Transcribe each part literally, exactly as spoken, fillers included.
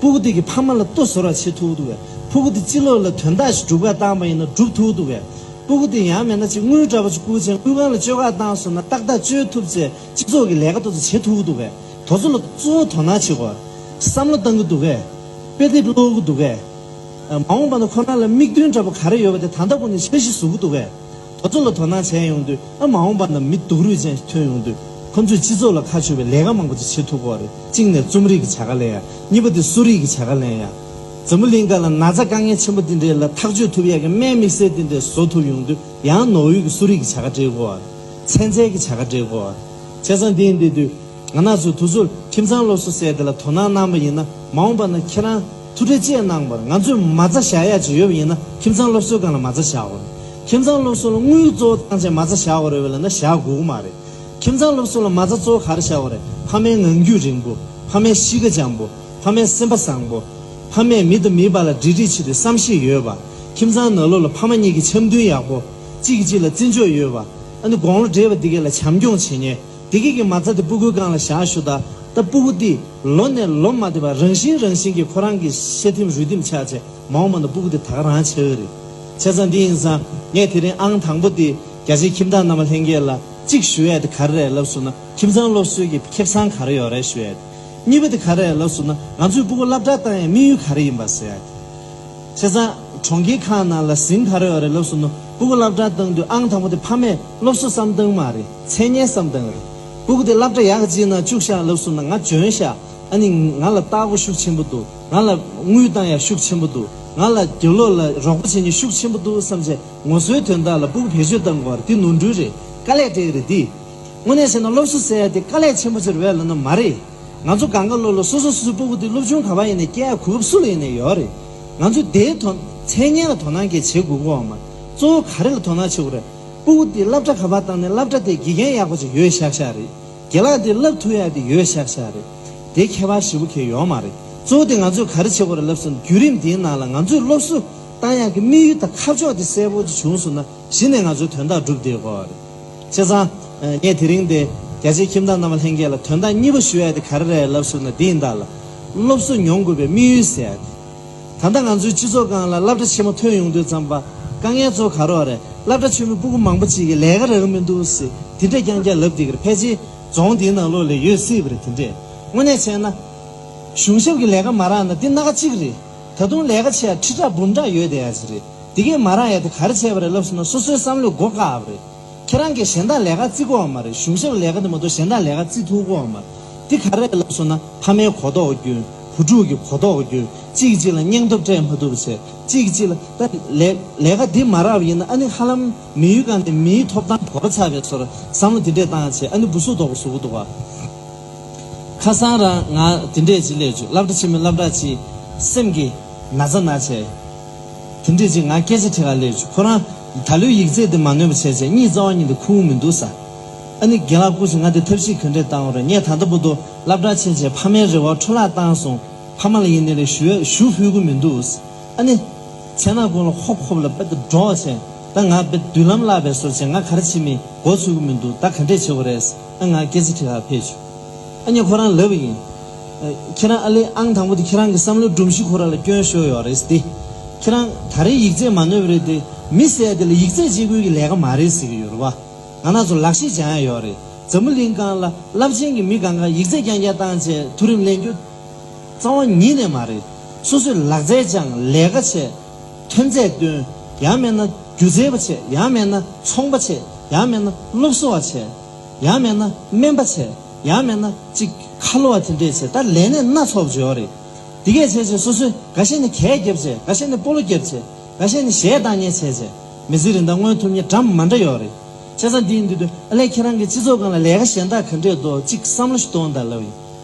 སྤུ་གུ་དེ་གི་ཕ་མ་ལ་ལྟོ་བཟོ་ར་བྱེད་ཐུབ་འདུག་གས། སྤུ་གུ་དེ་སྤྱི་ལོགས་ལ་དོན་དག་ཞིག་སྒྲུབ་ག་བཏང་པ་ཡིན་ན་སྒྲུབ་ཐུབ་འདུག་གས། སྤུ་གུ་དེ་ཡང་མེད་ན་ཅིག་དངུལ་འདྲ་པོ་ཅིག་བསྐུར་བྱས་དངུལ་ཁང་ལ་བཅོལ་ག་བཏང་སོང་ན་ཏག་ཏག་བཅོལ་ཐུབ་བྱས་སྤྱི་ཚོགས་ཀྱི་ལས་ཀ་དེ་ཚོ་བྱེད་ཐུབ་འདུག་གས། དེ་ཚོ་ལ་གཙོ་བོ་དོ་སྣང་བྱེད་དགོས། བསམ་བློ་གཏང་གི་འདུག་གས། དཔེ་དེབ་ཀློག་གི་འདུག་གས། མ་འོངས་པ་ན་ཁོ་རང་ལ་དམིགས་འདུན་འདྲ་པོ་ག་རེ་ཡོད་པ་དེ་ད་ལྟ་ཁོ་ནས་འཆར་གཞི་བཟོ་གི་འདུག་གས། དེ་ཚོ་ལ་དོ་སྣང་བྱས་ཡོང་དུས་ཨ་མ་འོངས་པ་ན་མི་སྡུག་རུས་ཅན་ཐོན་ཡོང་དུས་ཁོ་ཚོས་སྤྱི་ཚོགས་ལ་ཁ་ཕྱོགས་པའི་ལས་ཀ་མང་པོ་ཅིག་བྱེད་ཐུབ་ཀྱི་ཡོད་རེད། གཅིག་ནས་རྩོམ་རིག་གི་བྱ་དགའ་ལེན་ཡ། གཉིས་པ་དེ་གསོ་རིག་གི་བྱ་དགའ་ལེན་ཡ། འཛམ་བུ་གླིང་སྒང་ལ་ན་ཚ་དཀའ་ངལ་ཆེན་པོ་འདི་འདྲའི་ལ་ཐག་གཅོད་ཐུབ་ཡ་གི་སྨན་དམིགས་བསལ་འདི་འདྲའི་བཟོ་ཐུབ་ཡོང་དུས་ཡང་ནོར་འཁྲུལ་གྱི་གསོ་རིག་གི་བྱ་དགའ་སྤྲད་དགོས་པ། ཚན་རྩལ་གྱི་བྱ་དགའ་སྤྲད་དགོས་པ། བྱས་ཙང་འདི་ཡིན་དུས་ང་རང་ཚོས་དུས་ཚོད་ཁྱིམ་ཚང་སློབ་གསོ་ཟེར་དེ་ལ་དོ་སྣང་གནང་པ་ཡིན་ན་མ་འོངས་པ་ན་ཁྱེད་རང་ཐུགས་ཁྲལ་ཅི་ཡང་གནང་མ་རེད། ང་ཚོས་མ་རྩ་བཞག་ཡ་ཅིག་ཡོད་པ་ཡིན་ན་ཁྱིམ་ཚང་སློབ་གསོའི་སྒང་ལ་མ་རྩ་བཞག་དགོས་རེད། ཁྱིམ་ཚང་སློབ་གསོ་ལ་དངུལ་གཙོ་བོ་བཏང་བྱས་མ་རྩ་བཞག་དགོས་རེད་པས་ལབ་ན་བཞག་དགོས་ཀྱི་མ་རེད། ཁྱིམ་ཚང་སློབ་གསོ་ལ་མ་རྩ་གཙོ་བོ་ག་རེ་བཞག་དགོས་རེད། ཕ་མའི་ངང་རྒྱུད་རིང་པོ། ཕ་མའི་གཤིས་ཀ་འཇམ་པོ། ཕ་མའི་སེམས་པ་བཟང་པོ། ཕ་མས་མི་དང་མིའི་བར་ལ་འབྲེལ་འདྲིས་ཆེད་དུ་བསམ་ཤེས་ཡོད་པ། ཁྱིམ་ཚང་ནང་ལོགས་ལ་ཕ་མ་གཉིས་ཀྱི་འཆམ་མཐུན་ཡག་པོ། གཅིག་གིས་གཅིག་ལ་བརྩི་འཇོག་ཡོད་པ། ཨ་ནི་དགུང་ལོ་བགྲེས་པ་འདི་གས་ལ་བྱམས་སྐྱོང་བྱེད་མཁན། འདི་གས་ཀྱི་མ་རྩ་དེ་སྤུ་གུའི་སྒང་ལ་བཞག་ཞུ་ད། ད་སྤུ་གུ་འདི་ལོ་ནས་ལོ་མ་བདེ་བར་རང་བཞིན་རང་བཞིན་གྱིས་ཁོ་རང་གི་ཤ་ཐིམ་རུས་ཐིམ་ཆགས་བྱས་མ་འོངས་པ་ན་སྤུ་གུ་དེ་ད་ག་རང་ཆགས་ཀྱི་རེད། བྱས་ཙང་འདི་ཡིན་ཙང་ངས་དེ་རིང་ཨང་དང་པོ་དེ་རྒྱ་ཆེའི་ཁྱིམ་བདག་རྣམ་པ་ལྷན་རྒྱས་ལ་གཅིག་ཞུ་ཡས་དེ་ག་རེ་རེད་ལབ་སོང་ན་ཁྱིམ་ཚང་སློབ་གསོའི་གི་ཁེ་བཟང་ག་རེ་ཡོད་རེད་ཞུ་ཡས་དེ། གཉིས་པ་དེ་ག་རེ་རེད་ལབ་སོང་ན་ང་ཚོས་སྤུ་གུ་སློབ་གྲྭ་བཏང་ཡས་དམིགས་ཡུལ་ག་རེ་ཡིན་པ་ཟེར་ཡས་དེ། བྱས་ཙང་གྲོང་ཁྱེར་ཁག་ནང་ལ་ཟིང་ག་རེ་ཡོད་རེད་ལབ་སོང་ན་སྤུ་གུ་སློབ་གྲྭ་བཏང་དུས་ཨང་དང་པོ་དེ་ཕ་མས་སློབ་གསོ་བསམ་བཏང་མ་རེད། མཚན་སྙན་བསམ་བཏང་རེད། སྤུ་གུ་དེ་སློབ་གྲྭ་ཡག་གཅིག་ནང་བཅུག་ཤག་ལབ་སོང་ན་ང་འཇོན་ཤག་ཨ་ནི་ང་ལ་བདག་པོ་ཤུགས་ཆེན་པོ་འདུག་ང་ལ་དངུལ་བཏང་ཡ་ཤུགས་ཆེན་པོ་འདུག་ང་ལ་རྒྱབ་ལོགས་ལ་རོགས་པ་བྱེད་མཁན་ཤུགས་ཆེན་པོ་འདུག་བསམ་བྱས་ངོ་སོའི་དོན་དག་ལ་སྤུ་གུ་བེད་སྤྱོད་བཏང་དགོས་པ་རེད། འདི་ནོར་འཁྲུལ་རེད། དཀའ་ལས་སྤྲད་ཀྱི་རེད་འདི། དངོས་གནས་བྱས་ན་སློབ་གསོ་ཟེར་ཡ་དེ་དཀའ་ལས་ཆེན་པོ་ཅིག་རེད་པས་ལབ་ན་མ་རེད། ང་ཚོ་སྒང་ག་ལོ་ལ་སོ་སོ་སོ་སོའི་སྤུ་གུ་དེ་སློབ་ཆུང་ག་པར་ཡིན་ནའི་སྐྱེལ་ཡ་གོ་སྐབས་སུ་ལ་ཡིན་ནའི་ཡོད་རེད། ང་ཚོས་དེའི་དོན་མཚན་སྙན་ལ་དོ་སྣང་གལ་ཆེ་དགོས་ཀྱི་ཡོད་མ་རེད། གཙོ་བོ་ག་རེ་ལ་དོ་སྣང་བྱེད་དགོས་རེད། སྤུ་གུ་དེ་སློབ་གྲྭ་ག་པར་བཏང་ནའི་སློབ་གྲྭ་དེ་དགེ་རྒན་ཡག་པོ་ཅིག་ཡོད་ཤག་ཤག་རེད། རྒན་ལགས་དེ་བསླབ་ཐུབ་ཡ་དེ་ཡོད་ཤག་ཤག་རེད། དེ་ཁྱད་པར་ཞེ་པོ་གང་ཡང་ཡོད་མ་རེད། གཙོ་བོ་དེ་ང་ཚོས་ག་རེ་བྱེད་དགོས་རེད་ལབ་སོང་ན་བརྒྱུད་རིམ་དེའི་ནང་ལ་ང་ཚོས་སློབ་གསོ་བཏང་ཡག་གི་དམིགས་ཡུལ་དང་ཁ་ཕྱོགས་དེ་གསལ་པོ་ཅིག་བྱུང་སོང་ན་གཞི་ནས་ང་ཚོའི་དོན་དག་འགྲུབ་བསྡད་ཀྱི་ཡོད་རེད། བྱས་ཙང་། ངས་དེ་རིང་འདི་རྒྱ་ཆེའི་ཁྱིམ་བདག་རྣམ་པ་ལྷན་རྒྱས་ལ་དོན་དག་གཉིས་པ་ཞུ་ཡ་དེ་ག་རེ་རེད་ལབ་སོང་ན་འདི་ཡིན་ད་ལ། སློབ་གསོ་མྱོང་དགོས་པའི་དམིགས་ཡུལ་ཟེར་ཡ་དེ། ད་ལྟ་ང་ཚོའི་སྤྱི་ཚོགས་སྒང་ལ་སློབ་གྲྭ་ཆེན་མོ་ཐོན་ཡོང་དུས་ཙམ་པ་དཀའ་ངལ་གཙོ་བོ་ག་རེ་རེད། སློབ་གྲྭ་ཆེན་མོའི་སྤུ་གུ་མང་པོ་ཅིག་གིས་ལས་ཀ་རག་གི་མི་འདུག་ཟེར་དེ་འདྲས་རྐྱང་རྐྱང་ལབ་བསྡད་ཀྱི་རེད། ཕལ་ཆེར་རྫོང་འདིའི་ནང་ལོགས་ལ་ཡོད་སྲིད་པ་རེད་དེ་འདྲས། དངོས་གནས་བྱས་ན། གཞུང་ཞབས་ཀྱི་ལས་ཀ་མ་རག་ན་འདི་སྣ་ཁ་གཅིག་རེད། ད་དུང་ལས་ཀ་བྱེད་ཡ་ཁྲི་ཕྲག་འབུམ་ཕྲག་ཡོད་བསྡད་ཡ་ཅིག་རེད། དེ་གས་མ་རག་ཡ་དེ་ག་རེ་བྱས་པ་རེད་ལབ་སོང་ན་སོ་སོའི་བསམ་བློས་མགོ་བཀག་པ་རེད། ཁྱེད་རང་གིས་གཞན་དག་ལས་ཀ་བརྩི་དགོས་པ་མ་རེད། གཞུང་ཞབས་ལས་ཀ་དེ་མ་གཏོགས་གཞན་དག་ལས་ཀ་བརྩི་ཐུབ་ཀྱི་ཡོད་མ་རེད། འདི་ག་རེ་རེད་ལབ་སོང་ན་ཕ་མའི་གོ་རྟོགས་སྐྱོན། བུ་ཕྲུག་གི་གོ་རྟོགས་སྐྱོན། གཅིག་གིས་གཅིག་ལ་སྙིང་སྟོབས་སྤྲད་མ་ཐུབ་པ་བྱས། གཅིག་གིས་གཅིག་ལ་ད་ལས་ལས་ཀ་འདི་མ་རག་པ་ཡིན་ན་ཨ་ནི་ཧ་ལམ་མི་ཡུལ་སྒང་ནས་མིའི་ཐོབ་ཐང་བོར་ཚར་བའི་ཚོར་བསམ་བློ་འདི་འདྲས་བཏང་བྱས་ཨ་ནི་སྦུ་སུབ་རྡོག་པོ་བཟོ་གི་འདུག་ག་ཁ་སང་རང་ང་དེ་འདྲས་ཅིག་སླེབས་བྱུང་། སློབ་གྲྭ་ཆེན་མོའི་སློབ་གྲྭ་ཅིག་སེམས་ཀྱི་ན་ཚ་ན་བྱས། དེ་འདྲས་ཅིག་ང་སྐད་ཆ་དྲི་ག་སླེབས་བྱུང་། ཁོ་རང་ད་ལོའི་ཡིག་ཚད་དེ་མ་ནོན་པ་བྱས་བྱས་གཉིད་རྩ་བ་ཉིད་དུ་ཁུག་གི་མི་འདུག་ཟེར། ཨ་ནི་རྒན་ལགས་སྐུ་མཁྱེན་ང་དེ་ཐབས་ཤེས་ག་འདྲས་བཏང་དགོས་རེད། ངས་ད་ལྟ་བར་དུ་སློབ་གྲྭ་ཕྱིན་བྱས་ཕ་མའི་རེ་བ་འཕྲོ་བརླག་བཏང་སོང་། ཕ་མ་ལ་ཡིན་ནའི་རེ་ཞུ་ཞུ་ཕུལ་གི་མི་འདུག་ཨ་ནི། མཚན་ནག་ཁོང་ལ་ཧོབ་ཧོབ་ལ་དཔེ་ད་འགྲོགས་བྱས། ད་ང་དཔེ་མདུན་ལམ་བརླག་པའི་བཟོ་བྱས། ང་ག་རེ་བྱེད་མིན་མགོ་ཚོད་ཀྱི་མི་འདུག་ད་ག་འདྲས་བྱེད་དགོས་རེད། ཨ་ང་སྐད་ཆ་དྲི་ག་ཕེབས་བྱུང་། ཨ་ནི་ཁོ་རང་ལབ་པ་ཡིན། ཨ་ཁྱེད་རང་ཨ་ལས་ཨང་དང་པོ་དེ་ཁྱེད་རང་གི་བསམ་བློའི་སྒྲོམ་གཞི་ཁོ་རང་ལ་སྐྱོན་ཤོར་ཡོད་རེད་དེ། ཁྱེད་རང་ད་རེས་ཡིག་ཚད་མ་ནོན་པ་རེད་དེ། མི་ཟེར་ཡ་དེ་ལ་ཡིག་ཚད་གཅིག་པུའི་གི་ལས་ཀ་མ་རེད་ཟེར་གི་ཡོད་རེད་བ། ང་རང་ཚོ་ལག་ཤེས་སྦྱང་ཡ་ཡོད་རེད། འཛམ་བུ་གླིང་སྒང་ལ་རླབས་ཆེན་གྱི་མི་སྒང་ག་ཡིག་ཚད་རྐྱང་རྐྱང་བཏང་བྱས་མཐོ་རིམ་ལེན་རྒྱུ་རྩ་བ་ཉིད་ནས་མ་རེད། སོ་སོས་ལག་རྩལ་སྦྱང་། ལས་ཀ་བྱས། ཐོན་རྫས་བཏོན། ཡང་མེད་ན་སྒྱུ་རྩལ་པ་བྱས། ཡང་མེད་ན་ཚོང་པ་བྱས། ཡང་མེད་ན་སློབ་གསོ་བ་བྱས། ཡང་མེད་ན་སྨན་པ་བྱས། ཡང་མེད་ན་ཅིག་ཁ་ལོ་བ་དེ་འདྲས་བྱས། ད་ལས་གནས་སྣ་ཚོགས་ཡོད་རེད། དེ་གས་བྱས་བྱས་སོ་སོས་འགའ་ཤས་ནི་གད་བརྒྱབ་བྱས། འགའ་ཤས་ནི་སྤོ་ལོ་བརྒྱབ་བྱས། འགའ་ཤས་ནི་གཞས་བཏང་མཁན་བྱས་བྱས། མི་ཚེ་རིང་ཐང་མངོན་ཐུབ་མཁན་འདྲ་མ་འདྲ་ཡོད་རེད། བྱས་ཙང་འདི་ཡིན་དུས་དུས་ཨ་ལས་ཁྱེད་རང་གི་སྤྱི་ཚོགས་སྒང་ལ་ལས་ཀ་གཞན་དག་ག་འདྲས་འདུག་ཅིག་བསམ་བློ་ཞིག་གཏོང་དང་ལབ་ཡིན།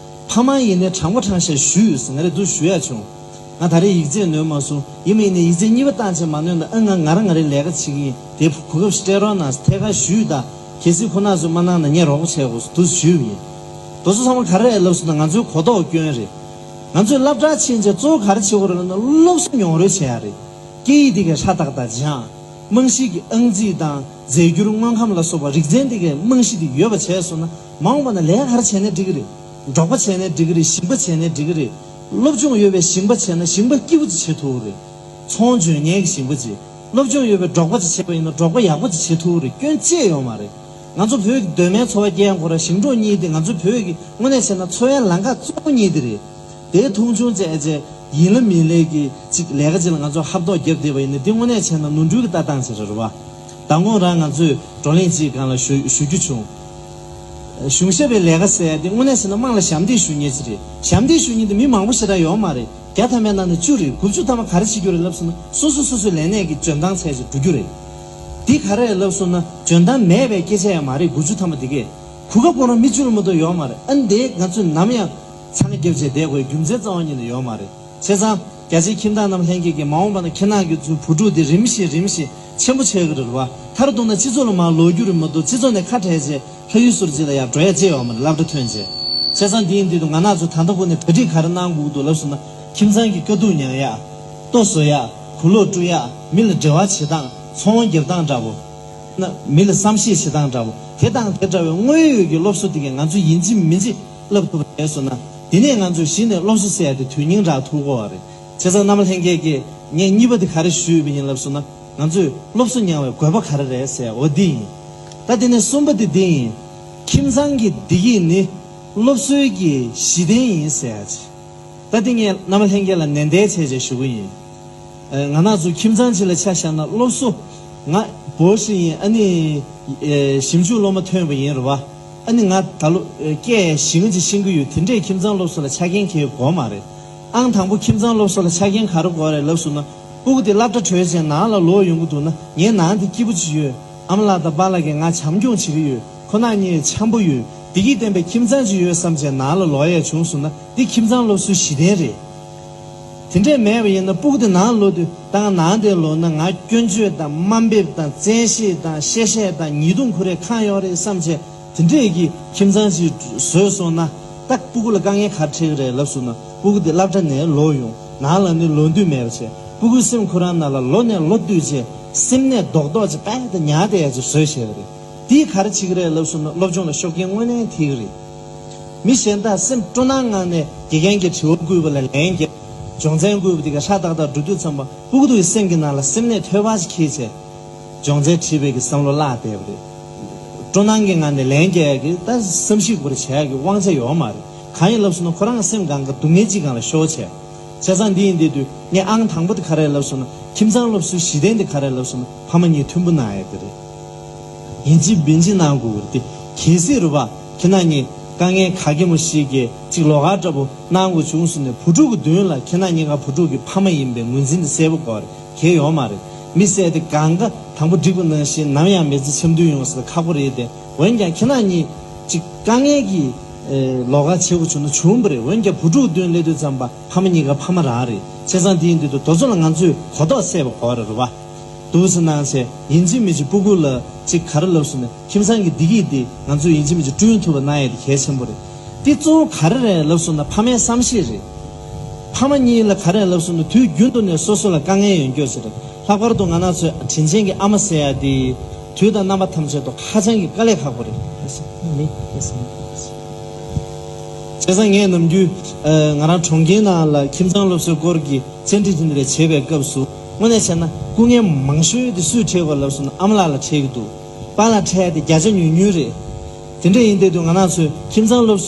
ཕ་མ་ཡིན་ནའི་དྲང་པོ་དྲང་བཞག་ཞུས་ཡོད་ཟེར། ང་རེ་འདུག་ཞུ་ཡ་བྱུང་། ང་ད་རེས་ཡིག་ཚད་ནོན་མ་སོང་། ཡིན་མིན་ནས་ཡིག་ཚད་གཉིས་པ་བཏང་བྱས་མ་ནོན་ན་ཨ་ང་ང་རང་ང་རེ་ལས་ཀ་བྱེད་ཀྱི་ཡིན། དེ་གོ་སྐབས་སྤྲད་རོགས་གནང་ཟེར་ཐད་ཀར་ཞུས་ད། གལ་སྲིད་ཁོ་རང་ཚོས་མ་གནང་ན་ངས་རོགས་པ་བྱེད་དགོས་འདུག་ཞུས་པ་ཡིན། དེ་ཚོ་ཚང་མ་ག་རེ་རེད་ལབ་སོང་ན་ང་ཚོའི་གོ་རྟོགས་སྐྱོན་རེད། ང་ཚོས་སློབ་གྲྭར་ཕྱིན་བྱས་གཙོ་བོ་ག་རེ་བྱེད་དགོས་རེད་ལབ་ན་སློབ་གསོ་མྱོང་རོལ་བྱེད་ཡ་རེད། སྐད་ཡིག་དེ་གས་ཧྲ་ཏག་ཏག་སྦྱང་། རྨང་གཞི་གི་ཨང་རྩིས་དང་རྫས་འགྱུར་དངོས་ཁམས་ལ་སོགས་པ་རིག་ཚན་དེ་གས་རྨང་གཞི་དེ་ཡོད་པ་བྱས་སོང་ན་མ་འོངས་པ་ན་ལས་ཀ་ག་རེ་བྱས་ནའི་འགྲིག་གི་རེད། འབྲོག་པ་བྱས་ནའི་འགྲིག་གི་རེད། ཞིང་པ་བྱས་ནའི་འགྲིག་གི་རེད། སློབ་སྦྱོང་ཡོད་པའི་ཞིང་པ་བྱས་ན་ཞིང་པ་སྐྱིད་པོ་ཅིག་བྱེད་ཐུབ་རེད། ཚོང་འཇོན་མཁན་གྱི་ཞིང་པ་ཅིག་སློབ་སྦྱོང་ཡོད་པའི་འབྲོག་པ་ཅིག་བྱས་པ་ཡིན་ན་འབྲོག་པ་ཡག་པོ་ཅིག་བྱེད་ཐུབ་རེད། སྐྱོན་ཅི་ཡང་ཡོད་མ་རེད། ང་ཚོ་བོད་ཀྱི་གདོད་མའི་འཚོ་བ་སྐྱེལ་ཡང་ཁོ་ར་ཞིང་འབྲོག་གཉིས་དེ་ང་ཚོ་བོད་ཀྱི་དངོས་གནས་བྱས་ན་འཚོ་བའི་ལམ་ཁ་གཙོ་བོ་གཉིས་དེ་རེད། དེའི་མཐོང་ཆུང་བྱས་བྱས་ཡིན་ལ་མིན་ལའི་གི་ཅིག་ལས་ཀ་ཅིག་ལ་ང་ཚོ་ཧབ་ཐོག་བརྒྱབ་བསྡད་པ་ཡིན་ན་འདི་དངོས་གནས་བྱས་ན་ནོར་འཁྲུལ་གྱི་ལྟ་སྟངས་ཅིག་རེད་བ། མདང་དགོང་རང་ང་ཚོས་བགྲོ་གླེང་ཅིག་སྒང་ལ་ཞུ་ཞུ་རྒྱུ་བྱུང་། གཞུང་ཞབས་པའི་ལས་ཀ་ཟེར་ཡ་འདི་དངོས་གནས་བྱས་ན་དམངས་ལ་ཞབས་འདེགས་ཞུ་མཁན་ཅིག་རེད། ཞབས་འདེགས་ཞུ་མཁན་འདི་མི་མང་པོ་ཞེ་དྲག་ཡོད་མ་རེད། བརྒྱ་ཐམ་པའི་ནང་ནས་བཅུ་རེད། དགུ་བཅུ་ཐམ་པ་ག་རེ་བྱེད་རྒྱུ་རེད་ལབ་སོང་ན་སོ་སོ་སོ་སོའི་ལས་གནས་ཀྱི་འཇོན་ཐང་ཚད་ཅིག་འགྲོ་རྒྱུ་རེད། འདི་ག་རེ་ལབ་སོང་ན་འཇོན་ཐང་མེད་པའི་སྐད་ཆ་ཡང་མ་རེད། དགུ་བཅུ་ཐམ་པ་འདི་གས་གོ་སྐབས་ཁོ་རང་མི་བཅུ་ལ་མ་གཏོགས་ཡོད་མ་རེད། ཨ་ནི་དེ་ང་ཚོས་ནམ་ཡང་འཚང་རྒྱབ་བྱས་བསྡད་དགོས་རྒྱུ་མཚན་རྩ་བ་ཉིད་ནས་ཡོད་མ་རེད། བྱས་ཙང་རྒྱ་ཆེའི་ཁྱིམ་བདག་རྣམས་ལྷན་རྒྱས་ཀྱིས་མ་འོངས་པ་ན་ཁྱེད་རང་གི་ཚོའི་བུ་ཕྲུག་དེ་རིམ་བཞིན་རིམ་བཞིན་ཆེན་པོ་ཆགས་ཀྱི་རེད་བ། མཐར་གཏུགས་ན་སྤྱི་ཚོགས་ལ་མར་ལོག་རྒྱུ་རེད་མ་གཏོགས་སྤྱི་ཚོགས་ནས་ཁ་བྲལ་རྗེས་ཕ་ཡུལ་སུ་རུ་ཅིག་ལ་ཡར་འགྲོ་ཡ་ཅི་ཡོད་མ་རེད། སློབ་གྲྭ་ཐོན་རྗེས། བྱས་ཙང་དེ་ཡིན་དུས་ང་རང་ཚོ་ད་ལྟ་ཁོ་ནས་གྲ་སྒྲིག་ག་རེ་གནང་དགོས་འདུག་ལབ་སོང་ན་ཁྱིམ་ཚང་གི་དཀའ་སྡུག་མྱང་ཡ། ལྟོ་བཟོ་ཡ། གོས་ལོག་བཀྲུ་ཡ། མི་ལ་འབྲེལ་བ་བྱེད་སྟངས། ཚོང་རྒྱབ་སྟངས་འདྲ་བོ། ན་མི་ལ་བསམ་ཤེས་བྱེད་སྟངས་འདྲ་བོ་དེ་དང་དེ་འདྲ་བའི་དངོས་ཡོད་ཀྱི་སློབ་གསོ་དེ་གས་ང་ཚོ་ཡིན་གཅིག་མིན་གཅིག་བསླབ་ཐུབ་པ་བྱས་སོང་ན། དེ་ནས་ང་ཚོས་གཞི་ནས་སློབ་གསོ་ཟེར་ཡ་དེ་དོན་སྙིང་རག་ཐུབ་ཀྱི་ཡོད་རེད། བྱས་ཙང་རྣམ་པ་ལྷན་རྒྱས་ཀྱིས་ངས་གཉིས་པ་དེ་ག་རེ་ཞུས་པ་ཡིན་ལབ་སོང་ན་ང་ཚོས་སློབ་གསོ་མྱང་བའི་དགོས་པ་ག་རེ་རེད་ཟེར་འོ་འདི་ཡིན། ད་དེ་ནས་གསུམ་པ་དེ་འདི་ཡིན། ཁྱིམ་ཚང་གི་བདེ་སྐྱིད་ནི་སློབ་གསོའི་གི་གཞི་རྟེན་ཡིན་ཟེར་ཡ་ཅིག་ད་དེ་ངས་རྣམ་པ་ལྷན་རྒྱས་ལ་ནན་ཏན་བྱས་བྱས་ཞུ་གི་ཡིན། ཨ་ང་རང་ཚོ་ཁྱིམ་ཚང་གཅིག་ལ་ཆ་བཞག་ན་སློབ་གསོ། ང་བོ་ཞིག་ཡིན། ཨ་ནི་ཨེ་ཞིབ་འཇུག་སློབ་མ་ཐོན་པ་ཡིན་རེད་བ། ཨ་ནི་ང་ད་ལོ་ཨེ་སྐད་ཞེ་ཅིག་ཤེས་ཀྱི་ཡོད། དེ་འདྲས་ཁྱིམ་ཚང་སློབ་གསོ་ལ་ཆ་རྐྱེན་གང་ཡང་དགོས་མ་རེད། ཨང་དང་པོ་ཁྱིམ་ཚང་སློབ་གསོ་ལ་ཆ་རྐྱེན་ག་རེ་དགོས་རེད་ལབ་སོང་ན། སྤུ་གུ་དེ་སློབ་གྲྭ་གྲོལ་བྱས་ནང་ལ་ལོག་ཡོང་གི་འདུག་ན་ངའི་ནང་དེ་སྐྱིད་པོ་ཅིག་ཡོད། ཨ་མ་ལགས་དང་པཱ་ལགས་ཀྱིས་ང་བྱམས་སྐྱོང་བྱེད་ཀྱི་ཡོད། ཁོ་ན་གཉིས་འཆམ་པོ་ཡོད། བདེ་སྐྱིད་ལྡན་པའི་ཁྱིམ་ཚང་ཅིག་ཡོད་བསམ་བྱས་ནང་ལ་ལོག་ཡས་བྱུང་སོང་ན་འདི་ཁྱིམ་ཚང་སློབ་གསོའི་གཞི་རྟེན་རེད། དེ་འདྲས་མེད་པ་ཡིན་ན་སྤུ་གུ་དེ་ནང་ལོག་དུས་ད་ང་ནང་དེ་ལོག་ན་ང་སྐྱོན་བརྗོད་དང་དམའ་འབེབས་དང་བཙན་ཤེད་དང་གཤེ་གཤེ་དང་ཉེས་རྡུང་ཁུར་ཡས་ཁག་ཡོད་རེད་བསམ་བྱས། དེ་འདྲས་ཀྱི་ཁྱིམ་ཚང་ཞིག་བཟོས་སོང་ན་ད་སྤུ་གུ་ལ་དཀའ་ངལ་ག་རེ་འཕྲད་ཀྱི་རེད་ལབ་སོང་ན་སྤུ་གུ་དེ་སློབ་གྲྭ་ནས་ལོག་ཡོང་ནང་ལ་ནི་ལོག་འདོད་མེད་པ་བྱས། སྤུ་གུའི་སེམས་ཁོ་རང་ནང་ལ་ལོ་ནས་ལོ་བསྟུད་བྱས་སེམས་ནད་རྡོག་རྡོག་ཅིག་རྦད་དེ་ཉར་བསྡད་ཡ་ཅིག་བཟོས་བྱས་པ་རེད། དེས་ག་རེ་བྱེད་ཀྱི་རེད་ལབ་སོང་ན་སློབ་སྦྱོང་ལ་ཤུགས་རྐྱེན་དངོས་གནས་ཐེབས་ཀྱི་རེད། མི་གཞན་དག་སེམས་སྤྲོ་སྣང་ངང་ནས་དགེ་རྒན་གྱིས་དྲི་བ་བསྐུལ་བ་ལ་ལན་རྒྱག་སྦྱོང་ཚན་བསྐུལ་བ་དེ་ག་ཧྲ་ཏག་ཏག་འགྲོ་དུས་ཙམ་པ་སྤུ་གུ་དེའི་སེམས་ཀྱི་ནང་ལ་སེམས་ནད་ཐོལ་པ་ཞིག་འཁྱེར་བྱས། སྦྱོང་ཚན་ཁྲིད་པའི་གི་བསམ་བློ་བརླག་བསྡད་པ་རེད། སྤྲོ་སྣང་གི་ངང་ནས་ལན་རྒྱག་ཡ་གི་ད་བསམ་གཞིག་པོ་རེ་བྱེད་ཡ་གི་དབང་ཆ་ཡོད་མ་རེད། གང་ཡིན་ལབ་སོང་ན་ཁོ་རང་གི་སེམས་སྒང་ག་སྡུག་བསྔལ་གཅིག་སྒང་ལ་ཤོར་བྱས། བྱས་ཙང་འདི་ཡིན་དུས་དུས་ངས་ཨང་དང་པོ་དེ་ག་རེ་ལབ་སོང་ན་ཁྱིམ་ཚང་སློབ་གསོའི་གཞི་རྟེན་དེ་ག་རེ་ལབ་སོང་ན་ཕ་མ་གཉིས་མཐུན་པོ་གནང་ཡ་དེ་རེད། ཡིན་གཅིག་མིན་གཅིག་གནང་དགོས་ཀྱི་རེད་དེ། གལ་སྲིད་རུ་བ་ཁྱེད་རྣམ་གཉིས་དཀའ་ངལ་ག་གེ་མོ་ཞིག་གིས་གཅིག་ལོགས་ཀ་འདྲ་པོ་གནང་དགོས་བྱུང་སོང་ནས་བུ་ཕྲུག་གི་མདུན་ལ་ཁྱེད་རྣམ་གཉིས་ཀ་བུ་ཕྲུག་གི་ཕ་མ་ཡིན་པའི་ངོས་འཛིན་དེ་གསལ་པོ་དགོས་རེད། གལ་ཡོད་མ་རེད། མི་ཟེར་དེ་གང་ག་དང་པོ་འགྲིག་པ་ནང་བཞིན་ནམ་ཡང་མི་ཚེ་འཆམ་མཐུན་ཡོང་ས་ཁག་པོ་རེད་དེ། འོན་ཀྱང་ཁྱེད་རྣམ་གཉིས་གཅིག་དཀའ་ངལ་གྱི་ཨེ་ལོགས་ཀ་བྱེད་དགོས་བྱུང་ན་བྱུང་བ་རེད། འོན་ཀྱང་བུ་ཕྲུག་མདུན་སླེབས་དུས་ཙམ་པ་ཕ་མ་གཉིས་ཀ་ཕ་མ་རང་རེད། བྱས་ཙང་དེ་ཡིན་དུས་དུ་དེ་ཚོ་ལ་ང་ཚོས་གོ་རྟོགས་སད་པ་དགོས་རེད་རེད་བ། འདུག་སེ་གནང་བྱས་ཡིན་གཅིག་མིན་གཅིག་སྤུ་གུ་ལ་གཅིག་ག་རེ་ལབ་སོང་ན་ཁྱིམ་ཚང་གི་བདེ་སྐྱིད་དེ་ང་ཚོས་ཡིན་གཅིག་མིན་གཅིག་བསྐྲུན་ཐུབ་པ་གནང་ཡས་དེ་གལ་ཆེན་པོ་རེད། དེ་གཙོ་བོ་ག་རེ་རེད་ལབ་སོང་ན་ཕ་མའི་བསམ་ཤེས་རེད། ཕ་མ་གཉིས་ལ་ག་རེ་ལབ་སོང་ན་དུས་རྒྱུན་དུ་ནས་སོ་སོ་ལ་དཀའ་ངལ་ཡོང་རྒྱུ་ཞིག་རེད། ལྷག་པར་དུ་ང་རང་ཚོའི་དྲིན་ཅན་གྱི་ཨ་མ་ཟེར་ཡ་དེ་དུས་དང་རྣམ་པ་ཐམས་ཅད་དུ་ཧ་ཅང་གི་དཀའ་ལས་ཁག་པོ་རེད། བྱས་ཙང་ངས་ནམ་རྒྱུན་ང་རང་གྲོང་ཁྱེར་ནང་ལ་ཁྱིམ་ཚང་སློབ་གསོའི་སྐོར་གྱི་བཅར་འདྲི་དེ་འདྲ་བྱེད་པའི་སྐབས་སུ་དངོས་གནས་བྱས་ན་སྐུ་ངལ་མང་ཤོས་དེ་སུས་འཕྲད་དགོས་ལབ་སོང་ན་ཨ་མ་ལགས་ལ་འཕྲད་ཀྱི་འདུག་པཱ་ལགས་འཕྲད་ཡ་དེ་བརྒྱ་ཆ་ཉུང་ཉུང་རེད། དེ་འདྲ་ཡིན་དུས་དུས་ང་རང་ཚོའི་ཁྱིམ་ཚང་སློབ་